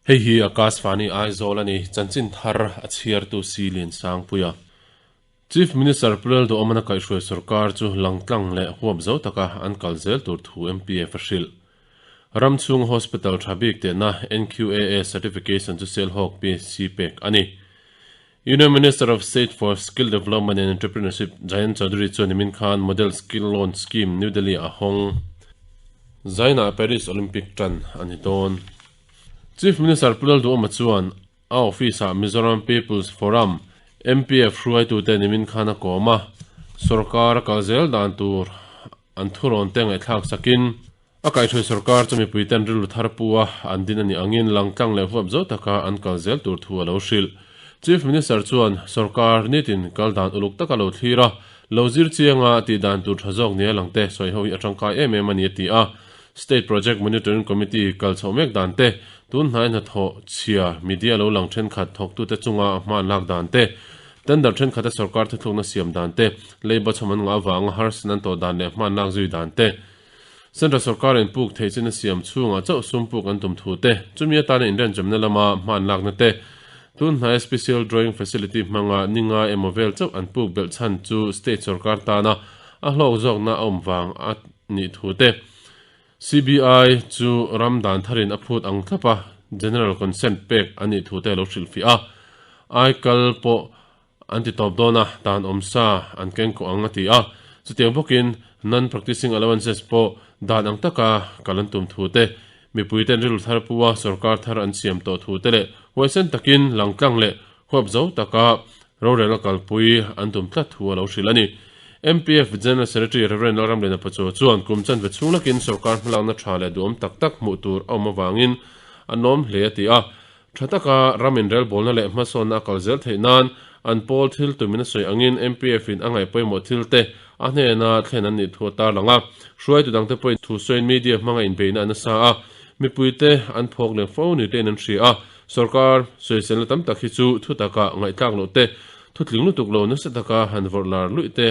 Hei hi Akashvani Aizawl a ni, chanchin thar a chhiartu Si Liansangpuia. Chief Minister Pu Lalduhawmana kaihhruai sorkar chu langtlang leh huap zo taka an kal zel tur thu MPF a hrilh. Ram chhung hospital tha bik tehna NQAS certification chu Sialhawk PHC pek a ni. Union Minister of State for Skill Development and Entrepreneurship Jayant Chaudhary chuan nimin khan Model Skill Loan Scheme New Delhi ah a hawng. Zainah Paris Olympic tan a ni dawn. Chief Minister Pu Lalduhawma chuan A office-ah Mizoram People's Forum, MPF, hruaitute nimin khan a kawm a, sorkar a kal zel dan tur an thurawn te ngaihthlak sakin, a kaihhruai sorkar chu mipuiten rilru thar pu a an din a nih angin langtlang leh huap zo taka an kal zel tur thu a lo hrilh. Chief Minister chuan sorkar nitin kal dan uluk taka lo thlir a, lo zir chianga tih dan tur tha zawk nia langte sawi ho hi a tangkai em em a ni a ti a. State Project Monitoring Committee kal chhoh mek dan te, tun hnai hnathawh chhia media lo lang thenkhat thawktute chunga hma an lak dan te, tender thenkhat a sorkar thuthlukna siam dan te, leiba chhawm an ngah avanga harsatna an tawh dan leh hma an lak zui dan te, Central sorkar in puk theih chin a siam chhungah chauh sum puk an tum thu te, chumi atana inrenchawmna lama hma an lakna te, tun hnai Special Drawing Facility hmanga ninga emaw vel chauh an puk belh chhan chu state sorkar tana a hlawk zawkna a awm vang a nih thu te, CBI chu ram dan tharin a phut ang thlap a, General Consent pek a nih thu te a lo hrilhfiah a, aikal pawh an ti tawp dawn a, dan awm sa an keng kawh ang a ti a, chutiang bawkin Non-Practicing Allowances pawh dan ang taka kal an tum thu te, mipui ten rilru thar pu a sorkar thar an siam tawh thu te leh huaisen takin langtlang leh huap zo taka Rorel a kalpui an tum tlat thu a lo hrilh a ni. MPF General Secretary Rev. Lalramliana Pachuau chuan kum chanve chhung lakin sorkar hmalakna tha leh duhawm tak tak hmuh tur a awm avangin a nawm hle a ti a. Tha taka ram inrelbawlna leh hmasawnna a kal zel theih nan an pawl thil tumin a sawi angin MPF in a ngaih pawimawh thil te a hnena thlen an nih thu a tarlang a. Hruaitu dangte pawhin thusawiin media hmanga inbeihna a nasa a, mipuite an phawk leh fo ni tein an hria a. Sorkar sawiselna tam tak hi chu thu taka ngaihthlak loh te, thu tling lutuk lo nasa taka han vawrh lar luih te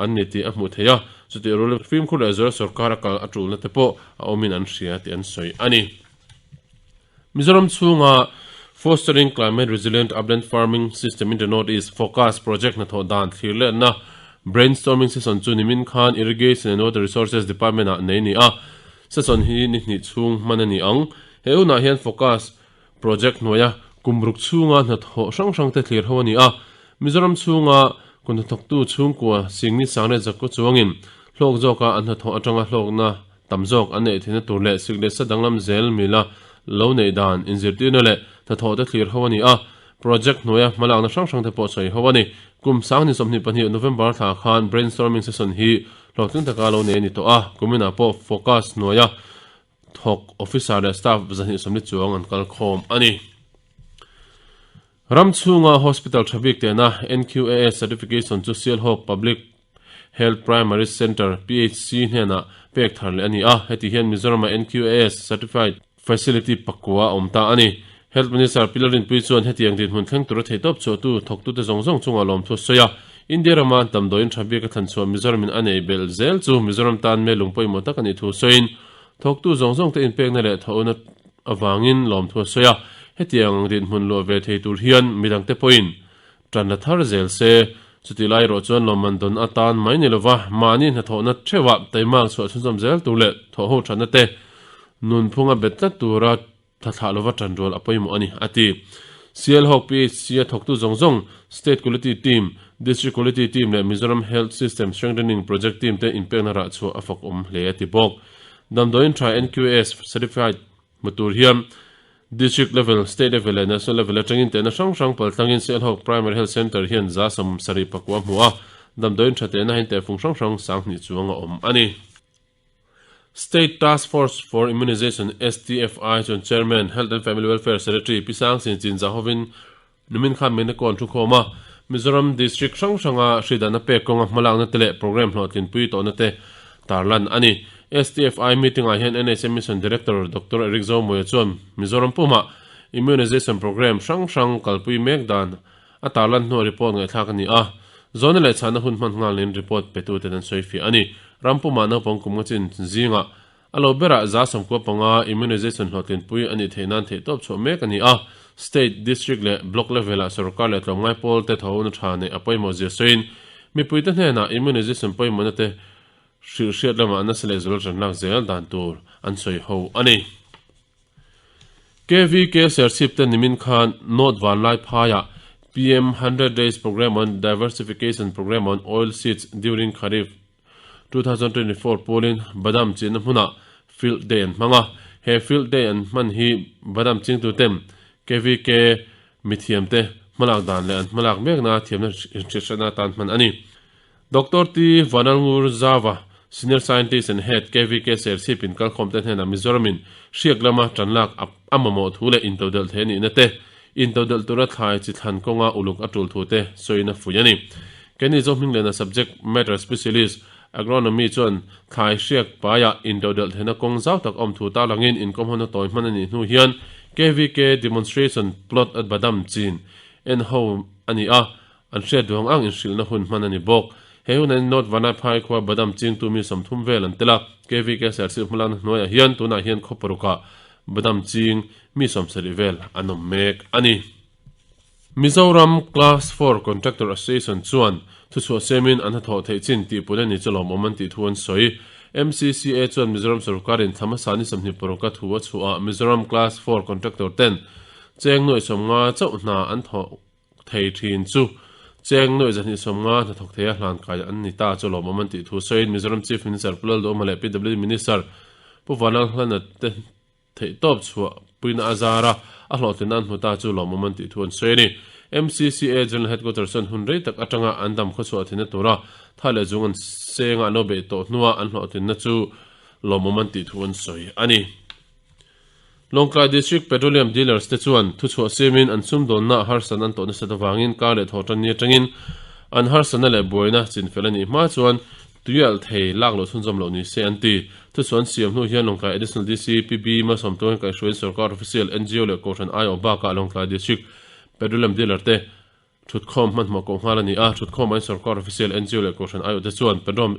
an ni tih a hmuh theih a, chutih rual fimkhur leh zual sorkar a kal a tulna te pawh a awmin an hria tih an sawi a ni. Mizoram chhunga Fostering Climate Resilient Upland Farming System in the North East, FOCAS, project hnathawh dan thlir letna brainstorming session chu nimin khan Irrigation and Water Resources Department-ah nei a ni a, session hi ni hnih chhung hman a ni ang. He hunah hian Focus Project hnuaia kum ruk chhunga hnathawh hrang hrangte thlir ho a ni a. Mizoram chhunga kun hnathawktu chhungkua Singni Sangre Zakko chuangin hlawk zawka an hnathawh atanga hlawkna tam zawk an neih theihna tur leh sik leh sa danglam zel mila lo neih dan inzirtirna leh hnathawhte thlir ho a ni a. Project hnuaia hmalakna hrang hrangte pawh sawi ho a ni. Kum 2022 November thla khan brainstorming session hi hlawhtling taka lo nei a ni tawh a. Kuminah pawh Focus hnuaia Thawk officer leh staff 220 chuang an kal khawm a ni. Ram chhunga hospital tha bik tehna NQAS certification chu Sialhawk Public Health Primary Centre, PHC, hnenah pek thar leh a ni a, heti hian Mizoram-a NQAS certified facility pakua a awm ta a ni. Health Minister Pi Lalrinpuii chuan hetiang dinhmun thleng tura theihtawp chhuahtu thawktute zawng zawng chungah lawmthu a sawi a, India rama damdawiin tha bik a thlan chhuah Mizoramin a nei belh zel chu Mizoram tan melung pawimawh tak a nih thu sawiin thawktu zawng zawngte inpekna leh thawhna avangin lawmthu a sawi a, hetiang dinhmun luah ve thei tur hian midangte pawhin tan la thar zel se. Chutih lai erawh chuan lawmman dawn atan mai ni lova mahni hnathawhna theuhah taimak chhuah chhunzawm zel tur leh thawhho thatna te nunphunga bet tlat tura Thla thlah lova ṭan rual a pawimawh a ni, a ti. Sialhawk PHC a thawktu zawng zawng, State Quality Team, District Quality Team leh Mizoram Health System Strengthening Project Team te inpekna rah chhuah a fak awm hle, a ti bawk. Damdawiin ṭha NQAS Certified hmu tur hian District Level, State Level leh National Level aṭangin tehna hrang hrang paltlangin Sialhawk Primary Health Centre hian 79 a hmu a, damdawiin ṭha tehna hian tehfung hrang hrang 2000 chuang a awm a ni. State Task Force for Immunization, STFI, chuan Chairman, Health and Family Welfare Secretary Pi Sang Sin Chin Zahovin nimin khan Mena Kawn thukhawm a, Mizoram District hrang hranga hridanna pek kawnga hmalakna te leh programme hlawhtlinpui tawhna te tarlan a ni. STFI meeting-ah hian NHM Mission Director Doctor Eric Zomuia chuan Mizoram pumah Immunization programme hrang hrang kalpui mek dan a tarlan hnuah report ngaihthlak a ni a, zawhna leh chhahna hun hman nghal niin report petuten an sawi fiah a ni. Ram pumah naupang kum nga chin zingah. A lo berah 95% immunization hlawhtlinpui a nih theih nan theihtawp chhuah mek a ni a. State, District leh Block level-ah sorkar leh tlawmngai pawl te thawhna tha neih a pawimawh zia sawiin mipuite hnenah immunization pawimawhna te hrilhhriat lamah nasa leh zual tanlak zel dan tur an sawi ho a ni. KVK Serchhip te nimin khan North Vanlaiphaiah PM 100 Days Programme on Diversification Programme on Oil Seeds During Kharif 2024 pawlin Badam chinna hmunah Field Day an hmang a. He Field Day an hman hi Badam chingtuten KVK mithiamte hmalak dan leh an hmalak mekna thiamna inhriathrehna atan hman a ni. Doctor T. Vanalngur Zava, Senior Scientist and Head, KVK Serchhip in kalkhawmte hnenah Mizoramin hriak lama tanlak a mamawh thu leh intodelh thei a nihna te, intodelh tura thlai chi thlan kawnga uluk a tul thu te sawiin a fuih a ni. Kenny Zohminglena Subject Matter Specialist, Agronomy chuan thlai hriak paiah intodelh theihna kawng zau tak awm thu tarlangin inkawmhawna tawi hman a nih hnu hian KVK Demonstration Plot at Badam chin en ho a ni a, An hriat duh ang ang inhrilhna hun hman a ni bawk. He hunah hian North Vanaiphai khua Badam chingtu mi 30 vel an tel a, KVK Serchhip hmalakna hnuaiah hian tunah hian khaw parukah Badam ching mi 70 vel an awm mek a ni. Mizoram Class Four Contractor Association chuan thuchhuah semin an hnathawh theih chin tih pun a ni chu lawmawm an tih thu an sawi. MCCA chuan Mizoram sorkarin thla hmasa ni 26 thu a chhuah ah Mizoram Class Four Contractor ten cheng nuaih 50 chauh hna an thawh thei thin chu cheng nuaih 250 hnathawk theia hlan kai an ni ta chu lawmawm an tih thu sawiin Mizoram Chief Minister Pu Lalduhawma leh PWD Minister Pu Vanlalhlana te theihtawp chhuah puina a zar a, a hlawhtlinna an hmu ta chu lawmawm an tih thu an sawi a ni. MCCA General Headquarters chuan hun rei tak atanga an dam khawchhuah thinna tura tha leh zung an senga an lo beih tawh hnua an hlawhtlinna chu lawmawm an tih thu an sawi a ni. Lawngtlai District Petroleum Dealers te chuan thuchhuah siamin an sumdawnna harsatna an tawh nasat avangin kar leh thawh tan ni atangin an harsatna leh buaina chinfel a nih hma chuan tuialh thei lak loh chhunzawm loh ni se an ti. Thuchhuah an siam hnu hian Lawngtlai Additional DC PB Malsawmtuangin kaihhruaiin Sorkar Official, ngo leh Kohhran aiawh bakah Lawngtlai District Petroleum Dealer te Thutkhawm hmanhmawh koh nghal a ni a, thutkhawm ain sorkar official, ngo leh kohhran aiawh te chuan petrol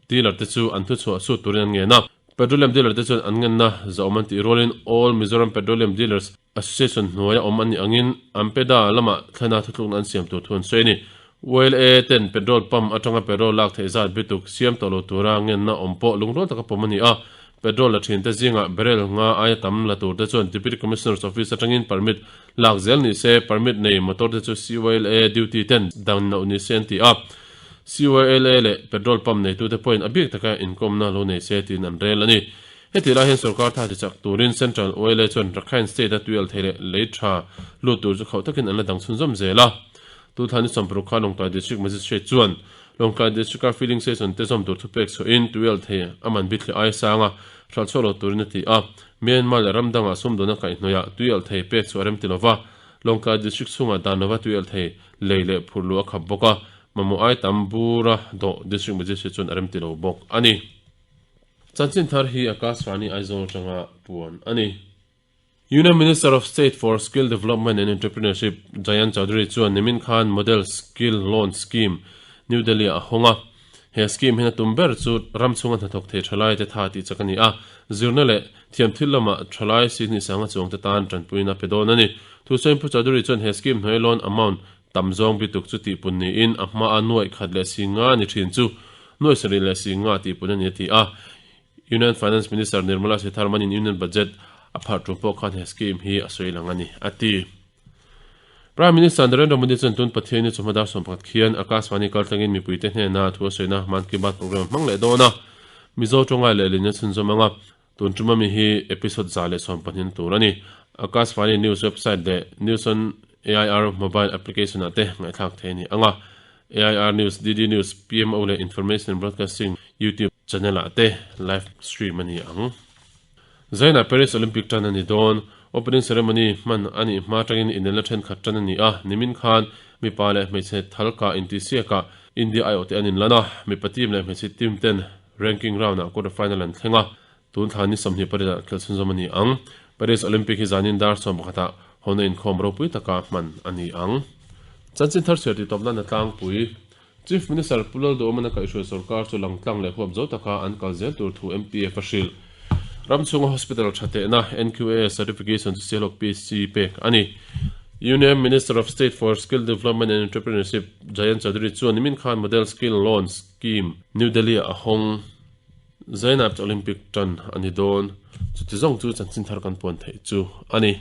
dealer te chu an thuchhuah sut turin an ngen a. Petroleum dealer te chuan an ngenna zawm an tih rualin All Mizoram Petroleum Dealers Association hnuaia awm an nih angin Ampeda lamah thlena thutlukna an siam tur thu an sawi a ni. YLA ten petrol pump atanga petrol lak theih zat bituk siam tawh lo tura ngenna awm pawh lungrual taka pawm a ni a. Petrol la thinte zingah barrel nga aia tam la turte chuan Deputy Commissioner's Office atangin permit lak zel ni se, permit nei motor te chu CYLA duty ten dan loh ni se an ti a. CYLA leh petrol pump neitute pawhin a bik taka inkawmna lo nei se tiin an rel a ni. Heti lai hian sorkar tha tichak turin Central YLA chuan Rakhine State-a tuial thei leh lei tha lut tur chu khauh takin an la dang chhunzawm zel a. Tuthla ni 60 khan Lawngtlai District Magistrate chuan Lawngtlai District-a filling station te zawm tur thupek chhuahin tuial thei a man bithli ai sang a, hralh chhuak lo turin a ti a. Myanmar leh ram dangah sumdawn a kaihhnawih ah tuialh thei pek chu a rem ti lova, Lawngtlai District chhungah dan lova tuialh thei lei leh phurh luh a khap bawk a, mamawh ai tam bura dawh District Magistrate chuan a rem ti lo bawk a ni. Chanchin thar hi Akashvani Aizawl atanga puan a ni. Union Minister of State for Skill Development and Entrepreneurship Jayant Chaudhary chuan nimin khan Model Skill Loan Scheme New Delhi-ah a hawng a. He scheme hian a tum ber chu ram chhunga hnathawk thei thalai te tha tih chak a ni a, zirna leh thiam thil lama thalai Sydney sanga chuang te tan tanpuina pe dawn a ni. Thusawiin Pu Chaudhary chuan he scheme hnuai loan amount tam zawng bituk chu tihpun niin a hmaa nuaih khat leh si nga ni thin chu nuaih sarih leh si nga tihpun a ni a ti a. Union Finance Minister Nirmala Sitharaman in Union Budget a pharh tum pawh khan he scheme hi a sawi lang a ni, a ti. Prime Minister Narendra Modi chuan tun Pathianni chawhma dar 11 khian Akashvani kaltlangin mipuite hnena thu a sawina Mann Ki Baat programme a hmang leh dawn a, Mizo tawngai leh lin a chhunzawm ang a, tun tum ami hi episode 112 tur a ni. Akashvani News website leh News on AIR mobile application ah te ngaihthlak thei a ni ang a, AIR News, DD News, PMO leh Information and Broadcasting YouTube channel ah te live stream a ni ang. Zainah Paris Olympic tan a ni dawn. Opening ceremony hman a nih hma atangin inelna thenkhat tan a ni a, nimin khan mipa leh hmeichhe thalkah intihsiakah India aiawhte an inlan a, mipa team leh hmeichhe team ten ranking round ah quarter final an thleng a, tun thla ni 28 ah khelh chhunzawm a ni ang. Paris Olympic hi zanin dar 11 ah hawna inkhawm ropui taka hman a ni ang. Chanchin thar chhiar tih tawp nan a tlangpui. Chief Minister Pu Lalduhawmana kaihhruai sorkar chu langtlang leh huap zo taka an kal zel tur thu MPF a hrilh. Ram chhunga hospital tha tehna NQAS certification chu Sialhawk PC pek a ni. Union Minister of State for Skill Development and Entrepreneurship Jayant Chaudhary chuan nimin khan Model Skill Loan Scheme New Delhi-ah a hawng. Zainab chu Olympic tan a ni dawn. Chuti zawng chu chanchin thar kan puan theih chu a ni.